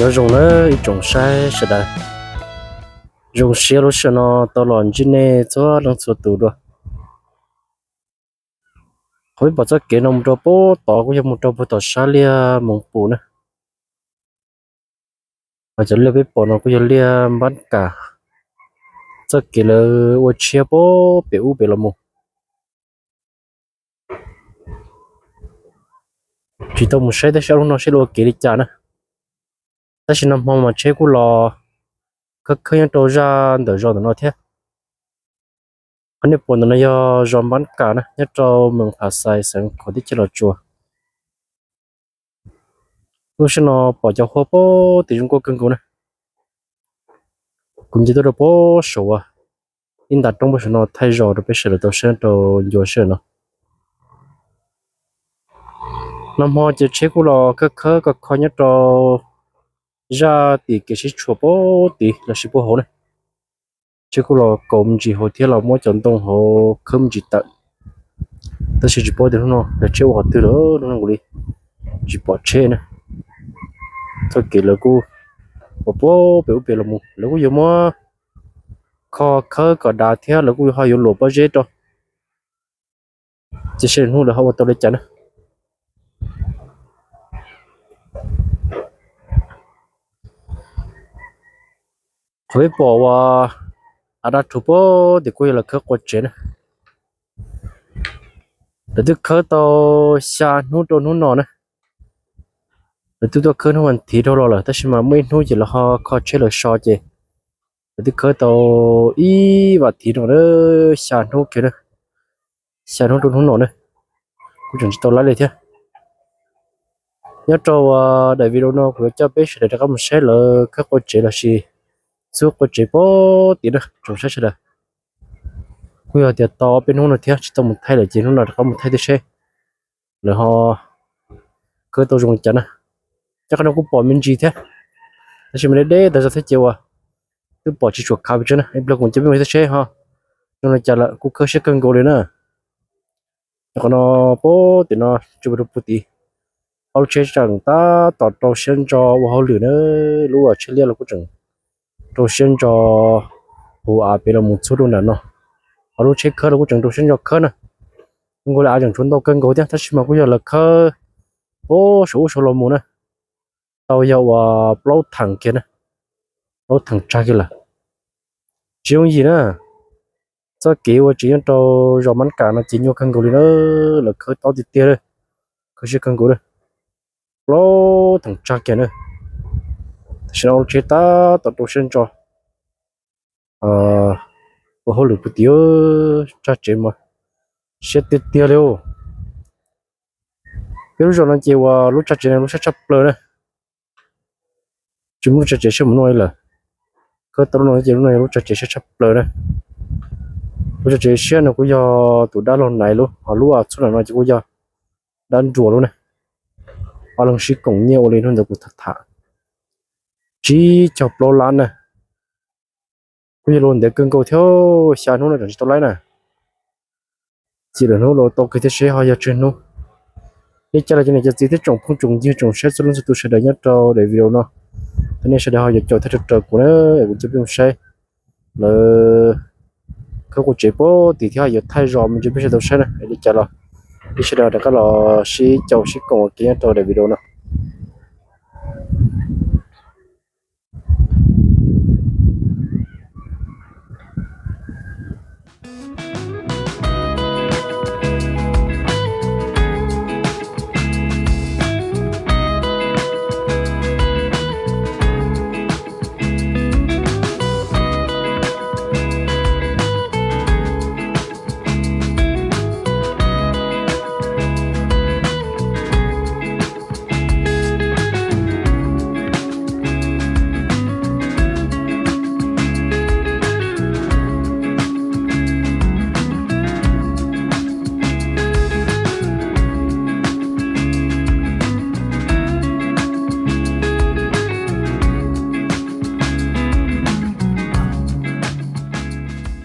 Nyob zoo nawb ib tsoom saib sawv daws, zoo siab lub sij hawm no tau los ntsib nej txhua leej txhua tus dua. Qhov peb pom txoj kev no mus rau pem tod kuj yog mus rau puag tom sab liaj Moos Pum na. Ho cov liaj peb pom no kuj yog liaj Npab Kam, txoj kev lawv ua tshiab pem ub pem los mus. Tsis tau mus saib tab sis ob hnub no saib lawv ua kev li cas na. Tab sis nag hmo mas tsheb kuj los khawb khawb nyob rau zaj ntawm zos ntawm no thiab. Qhov nej pom ntawm no yog zos Npab Kam na, nyob rau Moos Phas Xais xeev Khuam teb chaws Los Tsuas. Lub sij hawm no pom cov hua pem tim zoo nkauj kawg nkaus na. Kuv nce tuaj rau pem saum uas ib nta roob pem saum no thaij zos rau peb sawv daws tau saib rau ncua sij hawm no. Nag hmo ces tsheb kuj los khawb khawb kho kho nyob rau zaj tim kev sib tshuam pem tid los sis puag hauv na. Tsheb kuj los kaus me ntsis hauv thiab los muab cov ntoo hauv khawb me ntsis tawm. Tab sis tsis paub tias hnub no lawv tsheb ua qhov twg lawm, hnub no kuv li tsis pom tsheb na. Txoj kev lawv kuj ua pem ub pem los mus, lawv kuj yuav muab kho khawb kom dav thiab lawv kuj ho yuav luam pob zeb rau. Ces seb hnub lawv ho ua tau li cas na. Qhov peb pom uas av dab rhuv pem tim kuj yog lawv khawb qua tsev na. Lawv twb khawb tau xya hnub rau hnub no na. Lawv twb tuaj khawb hnub vas thiv dhau los lawm tab sis mas muaj ib hnub ces lawv ho kho tsheb lawv so ces lawv twb khawb tau ib vas thiv no na, xya hnub kiag na, xya hnub rau hnub no na, kuj tseem tsis tau laib li thiab. Nyob rau daim video no kuv yuav coj peb sawv daws rov qab mus saib lawv khawb qua tsev los sis xub qua tsev pem tid na tsoom saib sawv daws. Kuj yog tias tau ob peb hnub no thiab tsis tau mus thaij lawm ces hnub no rov qab mus thaij tib seb lawv ho khawb tau zoo li cas na. Cov qhov no kuj pom me ntsis thiab, tab sis mas deb deb tas zog thiab ces uas twb pom tsis tshua khav pes tsawg na. Ib pliag kuv coj peb mus tib seb ho zoo li cas lawm, kuj khawb siab kawg nkaus li na. Cov qhov no pem tim no tsis mus rau puag tid, ob lub tsheb tseem tab tom rau siab ntso ua hauj lwm na. Lub tsheb liaj los kuj tseem rau siab ntso puv av pem los mus txhub rau nram no. Ho lub tsheb khawb los kuj tseem rau siab ntso khawb na. Nkaus li av tseem tshuav ntau kawg nkaus thiab tab sis mas kuj yog lawv khawb pem saum ub saum los mus na. Tau yog uas plaub theem kiag na, plaub theem tsag kiag lawm. Tsis yooj yim na, txoj kev ua tsev nyob rau zos Mab Kam no ces nyuaj kawg nkaus li na. Lawv khawb tob tiag tiag, khawb siab kawg nkaus na. Plaub theem tsag kiag na, tam sim no lub tsheb tab tom rau siab ntso ua hauj lwm puag tid. Tsag tsev mas siab tiag tiag li. Peb lub zos no ces uas lub tsag tsev no lub siab tshaj plaws na. Tsis muaj lub tsag tsev siab mus no li lawm. Khawb tau lub no ces lub no yog lub tsag tsev siab tshaj plaws na. Lub tsag tsev siab no kuj yog tus dab laug Nais lub, ho lub txhub nram no ces kuj yog dab nruas lub na. Ob leeg sib koom nyiaj ua li hnub ntawd kuv tham tham, tsib caug plaub lab na. Kuj yog luag ntev kawg nkaus thiab, xya hnub no tseem tsis tau laib na. Ces lwm hnub los tau kawg thiab seb ho yog tsawg hnub. Li cas los cov niam cov txiv thiab tsoom phooj tsoom ywg tsoom saib txhua leej txhua tus sawv daws nyob rau daim video no, thov nej sawv daws ho yuav caum thiab raws kuv na, kuv coj peb mus saib lawv khawb qua tsev puag tid thiab yuav thaij zos me ntsis peb sawv daws tau saib na. Li cas los peb sawv daws rov qab los sib caum sib koom ua ke nyob rau daim video no.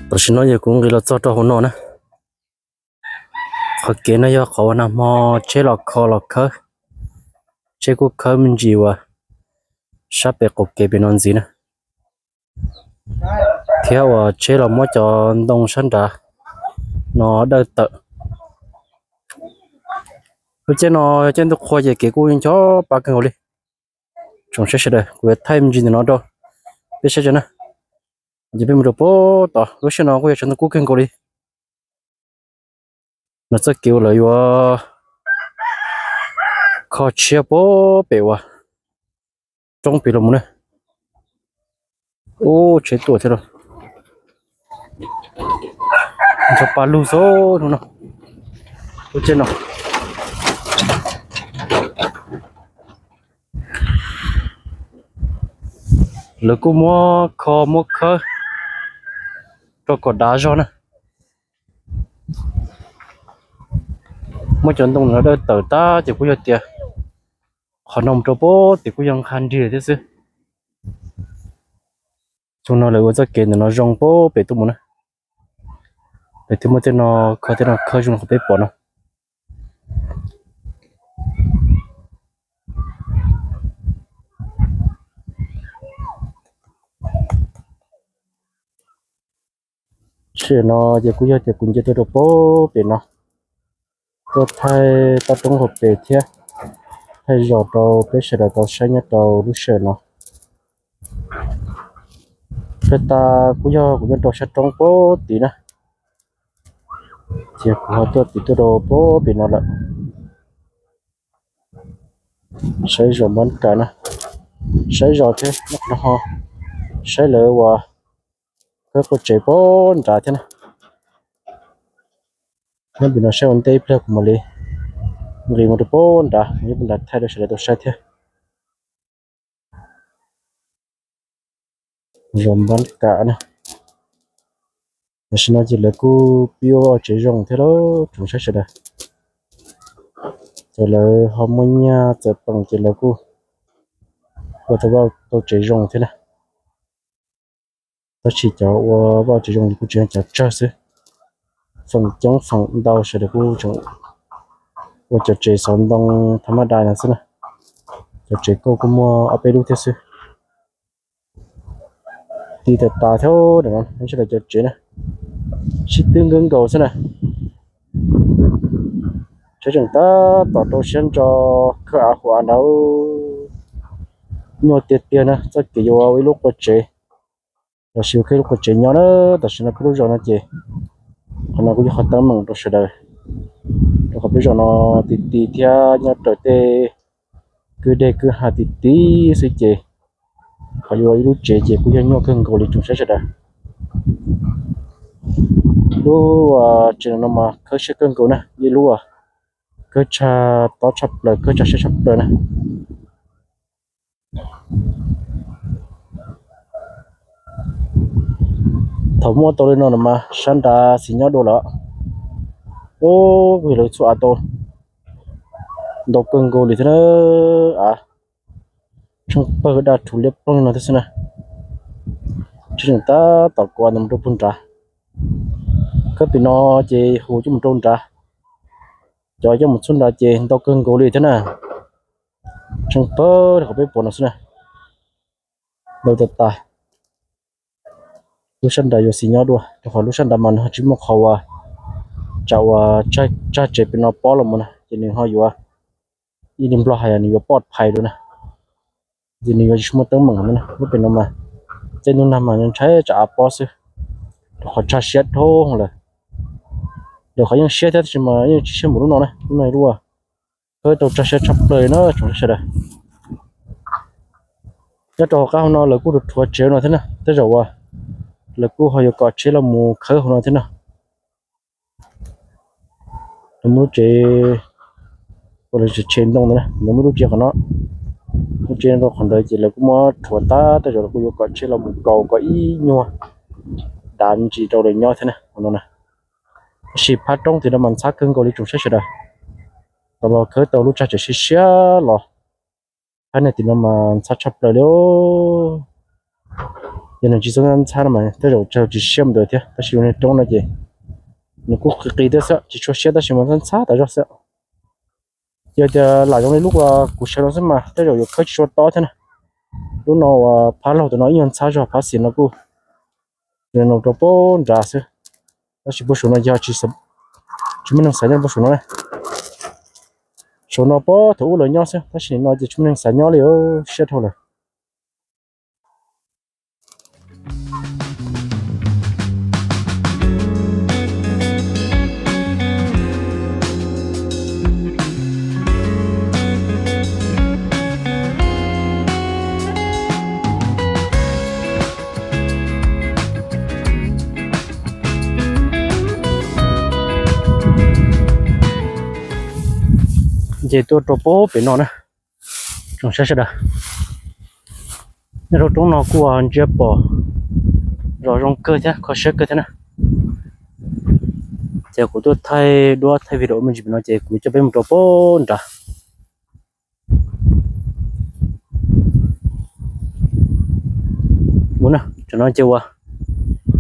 Tam sim no yog kuv nqis los txog rau hauv no na. Qhov kev no yog qhov uas nag hmo tsheb los kho los khawb, tsheb kuj khawb me ntsis uas sab pem qaum kev pem no ntxiv na, thiab uas tsheb los muab cov ntoo sab nrad no dawj tawm. Lub caij no caij ntuj qhua ces kev kuj ncho pa kawg nkaus li. Tsoom saib sawv daws, kuv yuav thaij me ntsis ntawm no rau peb saib tso na. Ces peb mus rau pem tod, lub sij hawm no kuj yog tshav ntuj kub kawg nkaus li. No txoj kev uas lawv yuav kho tshiab pem uas roob pem los mus na. Ub, tsheb tuaj thiab lauj. Ncho pa lug xwb hnub no. Lub caij no lawv kuj muab kho muab khawb rau kom dav zog na. Muab cov ntoo no dawj tawm tag ces kuj yog tias qhov no mus rau pem tim kuj yog nqha nrig thiab xwb. Xyoo no lawv ua txoj kev ntawm no zoo pem tuaj mus na. Lawv thiaj muab tej no kho tej no khawb zoo qhov peb pom no. Sij hawm no ces kuj yog tias kuv nce tuaj rau pem pem no, tuaj thaij toj roob hauv pes thiab thaij zos rau peb sawv daws tau saib nyob rau lub sij hawm no. Peb tas kuj yog kuv nyob rau sab roob pem tid na, ces kuv ho tuaj tim tuaj rau pem pem no lawm. Saib zos Npab Kam na, saib zos thiab no ho saib lawv uas khawb qua tsev pem nrad thiab na. Nyob pem no saib ua ntej ib pliag kuv mam li nqis mus rau pem nrad, mus nyob pem nrad thaij rau sawv daws tau saib thiab. Zos Npab Kam na, tam sim no ces lawv kuj pib ua vaj tsev zoo thiab lauj tsoom saib sawv daws. Ces lawv ho muaj nyiaj txawm peem ces lawv kuj ua tau vaj tau tsev zoo thiab na. Tab sis cov ua vaj tsev zoo ces kuj tsis yog cov tsawg xwb, feem coob feem ntau sawv daws kuj tseem ua cov tsev xov ntoo tha maj da no xwb na. Cov tsev kauj kuj muaj ob peb lub thiab xwb. Ti tas tas thiab, sawv daws cov tsev na, sib twb nkawd nkaus xwb na. Tsheb tseem tab tom rau siab ntso khawb av huv av nrad. Nyuaj tiag tiag na, txoj kev yuav ua ib lub qua tsev los sis ua khawb ib lub qua tsev nyob na. Tam sim no khawb lub zos no ces qhov no kuj yog qhov teeb meem rau sawv daws, rau qhov peb zos no ti ti thiab nyob raws tej kwj deg kwj ha ti ti xwb ces qhov yuav ua ib lub tsev ces kuj yog nyuaj kawg nkaus li tsoom saib sawv daws. Lub tsev no mas khawb siab kawg nkaus na, ib lub khawb tshaj tob tshaj plaws, khawb tshaj siab tshaj plaws na. Thaum muaj tau li no los mas sab nrad xis nyob dua lawm. Ub, kuj yog lawv txhua av tau ntau kawg nkaus li thiab na. Av tsheej pawg daj rhuv liab ploog no thiab xwb na. Tsheb tseem tab tom kov ntawm mus rau puag nrad. Khawb pem no ces hu coj mus rau nrad, cov coj mus txhub nrad ces ntau kawg nkaus li thiab na. Tsheej pawg rau qhov peb pom no xwb na. Ntau tas tas. Lub sab nrad yuav xis nyob dua, rau qhov lub sab nrad mas nws ho tsis muaj qhov uas tsam uas tsag tsev pem no pob los mus na, ces nws ho yuav, ib niag nplog hais nws yuav poj phais dua na, ces nws yuav tsis muaj teeb meem na. Lub pem no mas tej hnub nag mas ntshai tsam av pob xwb, rau qhov tsag siab dhau lawm. Lawv qhov yeej siab thiab tab sis mas yeej tsis siab npaum lub no na, lub no lub khawb tau tsag siab tshaj plaws na tsoom sawv daws. Nyob rau hauv qab hauv no lawv kuj rhuav tsev no thiab na, tej zaum uas lawv kuj ho yuav kom tsheb los mus khawb hauv no thiab na. Lawv muaj lub tsev, ua lawv tsev ntoo ntawd na, lawv muaj lub tsev qhov no, lub tsev rau qhov ntawd ces lawv kuj muab rhuav tag, tej zaum lawv kuj yuav kom tsheb los mus kaus kom ib nyuag dav ntsis rau lawv nyob thiab na hauv no na. Tab sis phab roob tim no mas ntxhab kawg nkaus li tsoom saib sawv daws. Tau los khawb tau lub tsag tsev siab siab los, phab niag tim no mas ntxhab tshaj plaws li. Yog nws tsis txhob ntxhab no mas tej zaum tsag tsis siab mus ntawd thiab, tab sis yog niag roob no ces nws kuj qis qis thiab xwb, tsis tshua siab tab sis mas ntxhab ntxhab tas zog xwb. Yog tias lam zoo li lub uas kuv sawv no xwb mas tej zaum yuav khawb tsis tshua tob thiab na. Lub no uas phab laug tus no ib nyuag ntxhab zog, phab xis no kuj rau pem nrad xwb. Tab sis puag saum no yog tsis muaj neeg xav nyob puag saum no na. Saum no puag thaum ub lawv nyob xwb, tab sis no ces tsis muaj neeg xav nyob li, siab dhau lawm. Nce tuaj rau pem no na, tsoom saib sawv daws. Nyob rau roob no kuj ntsia pom zos zoo kawg thiab kho siab kawg thiab na. Ces kuv tuaj thaij duab thaij video me ntsis no ces kuv coj peb mus rau pem nrad. Mus na, tam no ces uas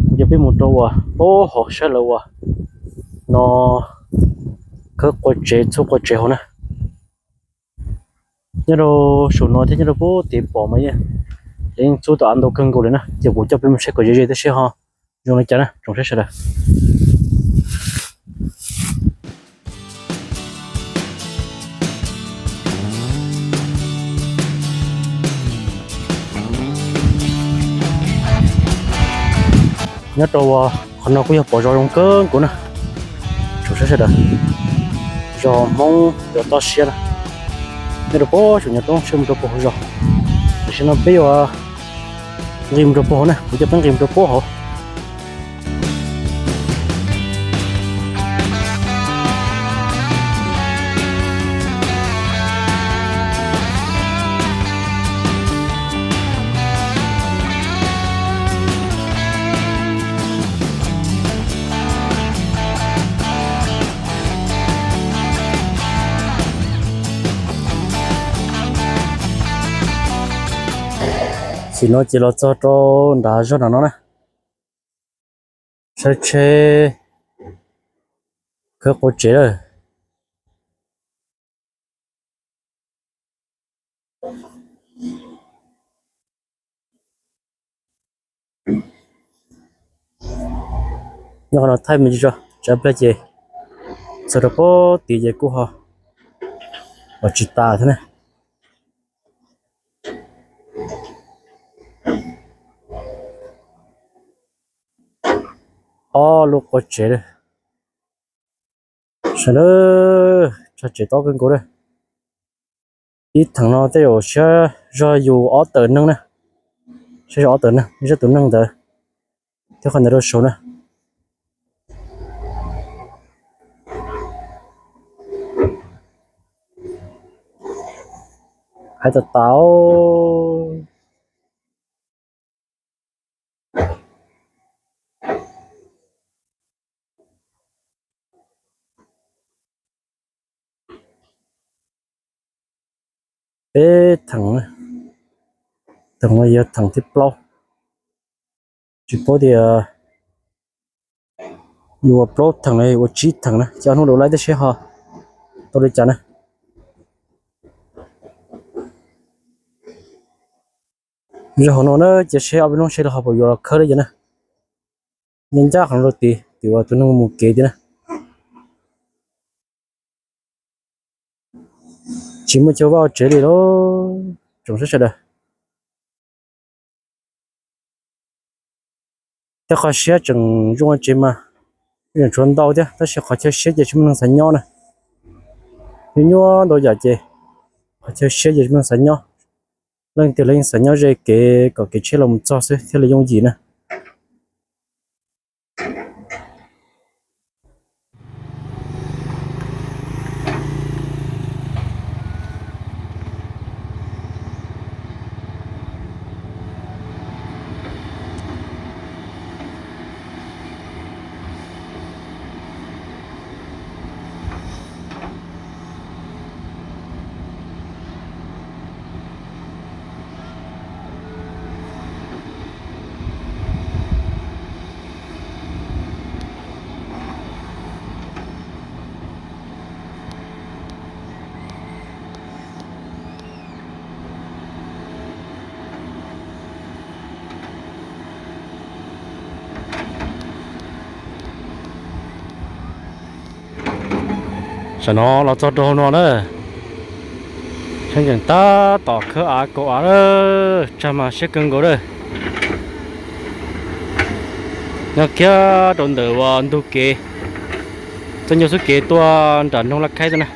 kuv coj peb mus rau uas pem hauv saib lawv uas no khawb qua tsev, txhub qua tsev hauv na. Nyob rau saum no thiab nyob rau pem tid pom mas yeej txhub tau av ntau kawg nkaus li na, ces kuv coj peb mus saib kom ze ze thiab seb ho zoo li cas na tsoom saib sawv daws. Nyob rau qhov no kuj yog pom zos zoo kawg nkaus na tsoom saib sawv daws. Zos Hmoob cov toj siab na, nyob rau pem saum nyuag roob siab mus rau pem hauv zos. Tam sim no peb yuav nqis mus rau pem hauv na, kuv coj peb nqis mus rau pem hauv. Tam no ces los txog rau nram zos nram no na. Saib tsheb khawb qua tsev lawm. Nyob qhov no thaij me ntsis tso, tsam pliag ces txog rau pem tid ces kuj ho los tsis tas thiab na. Ob lub qua tsev lawm. Sawv daws, tsag tsev tob kawg nkaus lawm. Ib theem no tej zaum siab zog yus ob tawm neeg na, siab zog ob tawm neeg, zaj tus neeg ntawd thiab qhov ntawd rau saud na. Hais tas tas. Peb theem, theem no yog theem thib plaub. Tsis paub tias yuav ua plaub theem los ua tsib theem na, ces ob hnub rau laib tib si ho tau li cas na. Zoo hauv no na, cia seb ob peb hnub seb lawv ho puas yuav los khawb li cas na. Nyob ncaj qhov no rau tid, tim uas tus neeg mus kev tid na. Tsis muaj chaw vaj tsev li lauj, tsoom saib sawv daws. Thiab qhov siab tseem zoo tsev mas tseem tshuav ntau thiab, tab sis qhov chaw siab ces tsis muaj neeg xav nyob na. Nyuaj nyuaj ntau yam ces qhov chaw siab ces tsis muaj neeg xav nyob. Leej twg los yeej xav nyob ze kev kom kev tsheb los mus txog xwb thiaj li yooj yim na. Tam no los txog rau hauv no na, sab ncees tab tom khawb av kaus av na, tsag mas siab kawg nkaus na. Nyob kiag rau ntawm uas ntug kev, txoj ncauj xub kev tuaj nram nroog Laj Khaib tuaj na.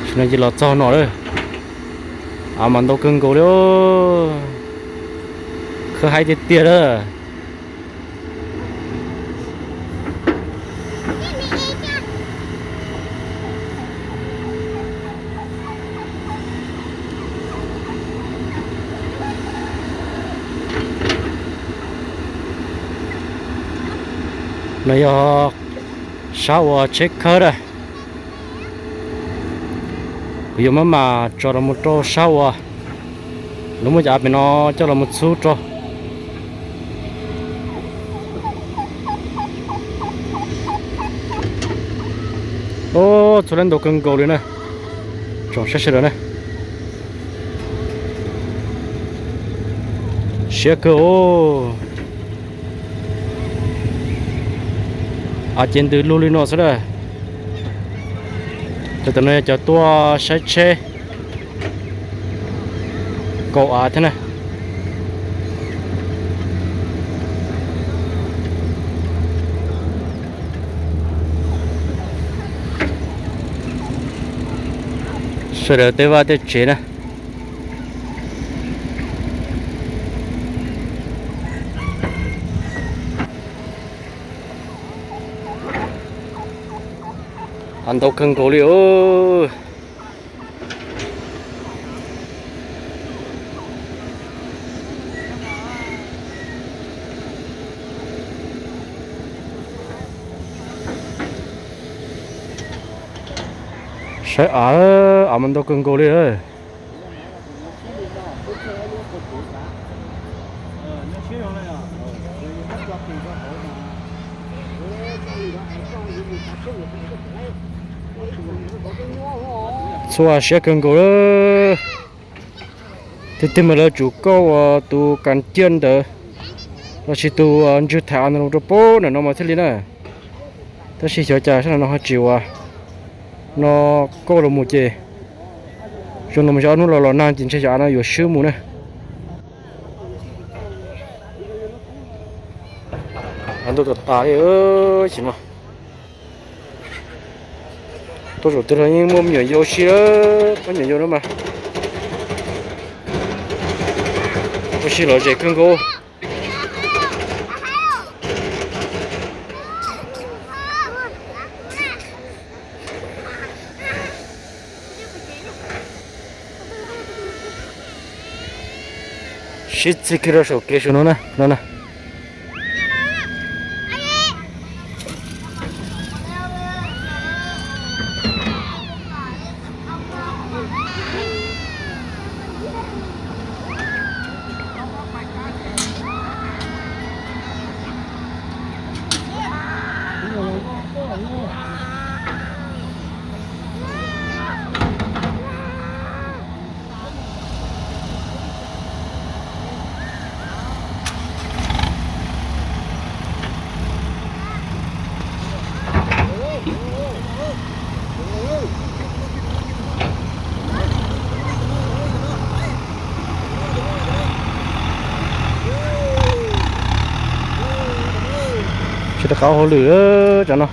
Tam no ces los txog no lawm, av mas ntau kawg nkaus li, khawb haib tiag tiag na. No yog sab uas tsheb khawb na. Kuv yuav maj mam tso los mus rau sab uas lawv muab cov av pem no coj los mus txhub rau. Txhub lab ntau kawg nkaus li na. Tsoom saib sawv daws na, siab kawg os. Av ces ntws lug li no xwb na. Cov tam no yog cov tuaj saib tsheb kaus av thiab na. Sawv daws tej vaj tej tsev na. Av ntau kawg nkaus li os. Saib av, av mas ntau kawg nkaus li. Txhua siab kawg nkaus. Tiag tiag mas lawv tsum kauj tus kas ciaj ntawd lossis tus ntswg tham av ntawd los rau pem ntawm no mas thiaj li na. Tab sis xyov cas sab no ho tsis ua no, kauj los mus ces zoo no mus xyov ob hnub los los nag ces ntshe xyov av no yuav swb mus na. Av ntau tas tas li, tsis no. Tuaj zaum twg los yeej muaj me nyuam yaus ua si, pab me nyuam yaus no mas ua si lom zem kawg nkaus. Sib txig kiag rau saum kev saum no na, no na. Tsis rov qab hauj lwm tsam no.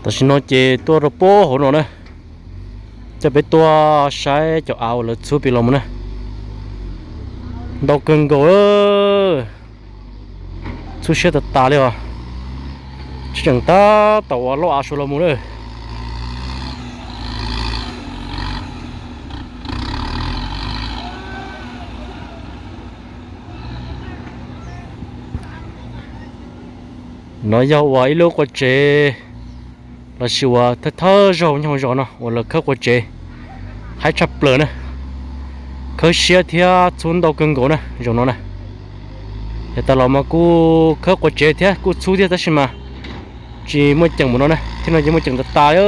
Tam sim no ces tuaj rau puag hauv no na, coj peb tuaj saib cov av uas lawv txhub pem los mus na. Ntau kawg nkaus, txhub siab tas tas li os. Tseem tab tom ua loj av suav los mus na. No yog ua ib lub qua tsev lossis ua thawj thawj zaug nyob hauv zos no uas lawv khawb qua tsev haib tshaj plaws na. Khawb siab thiab txhub ntau kawg nkaus na zaum no na. Yav tas los mas kuj khawb qua tsev thiab kuj txhub thiab tab sis mas tsis muaj ceem npaum no na, thiab no ces muaj ceem tas tas li.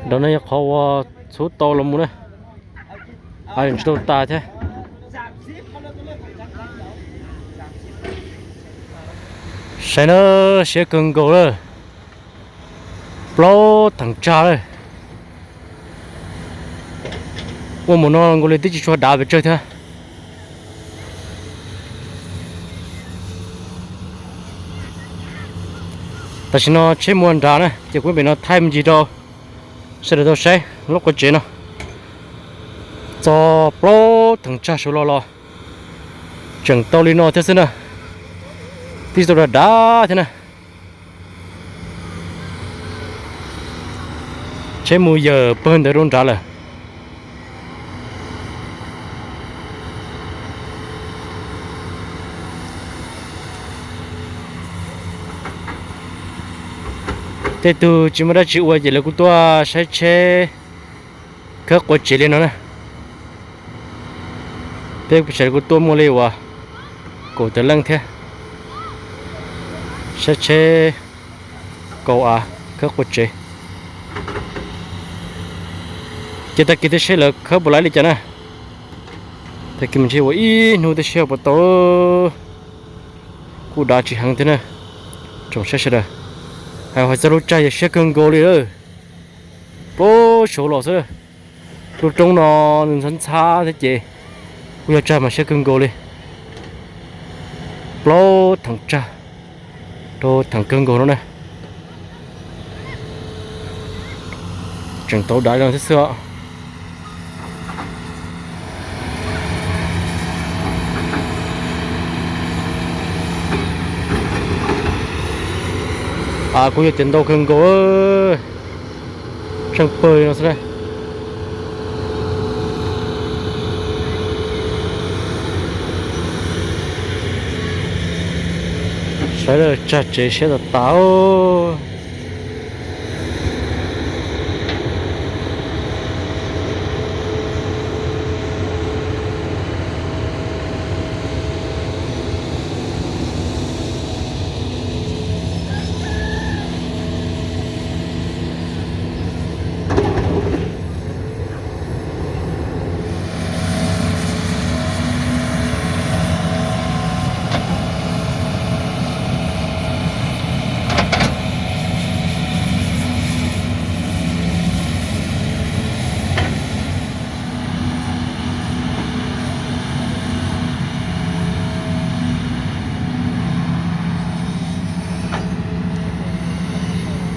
Nrad no yog qhov uas txhub tau los mus na, av tsis tau tas thiab. Saib na, siab kawg nkaus lawm, plaub theem tsag lawm. Ua mus no nkaus li twb tsis tshua dav pes tsawg thiab. Tam sim no tsheb mus nrad na ces kuv pem no thaij me ntsis rau sawv daws tau saib lub qua tsev no. Txog plaub theem tsag saud los los tseem tau li no thiab xwb na, twb tsis tau dav dav thiab na. Tsheb mus yawm pawg ntawd rau nrad lawm. Tej tug tsis muaj dab tsi ua ces lawv kuj tuaj saib tsheb khawb qua tsev li no na. Peb sawv daws kuj tuaj muaj li uas kaum tawm leej thiab, saib tsheb kaus av khawb qua tsev. Ces tag kis thiaj saib lawv khawb puas laib li cas na. Tag kis mas ntshe ua ib hnub thiaj saib puas tau, kuj dav tsis heev thiab na. Tsoom saib sawv daws, hais txog lub tsag yog siab kawg nkaus li lawm. Plaub saud los xwb. Lub roob no nws ntxhab ntxhab thiab ces kuj yog tsag mas siab kawg nkaus li. Plaub theem tsag rau theem kawg nkaus no na. Tseem tau dav li no thiab xwb os. Av kuj yog tias ntau kawg nkaus, tsheej pawg li no xwb na. Saib lawv tsag tsev siab tas tas.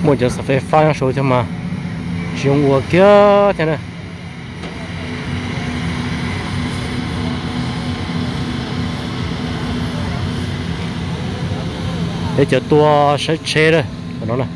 Muaj cov xov fais fab nyob saud thiab mas tsis zoo ua kiag thiab na. Peb cov tuaj saib tsheb lawm no na.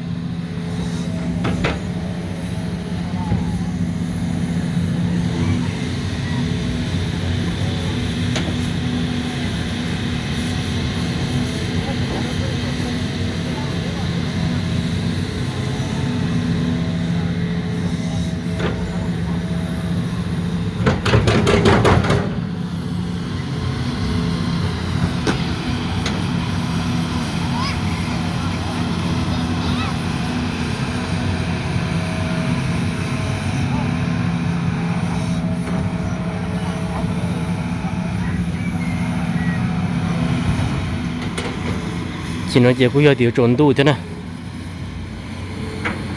Ces no ces kuj yog tias yuav tsaus ntuj thiab na.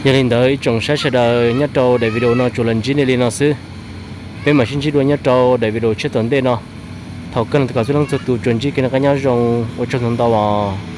Yog li ntawd ib tsoom saib sawv daws nyob rau daim video no tsuas los ntsib nej li no xwb. Peb mam sib ntsib dua nyob rau daim video tshiab tom ntej no. Thaum kawg no thov kom txhua leej txhua tus tsuas ntsib kev noj qab nyob zoo, ua tsaug ntau ntau os.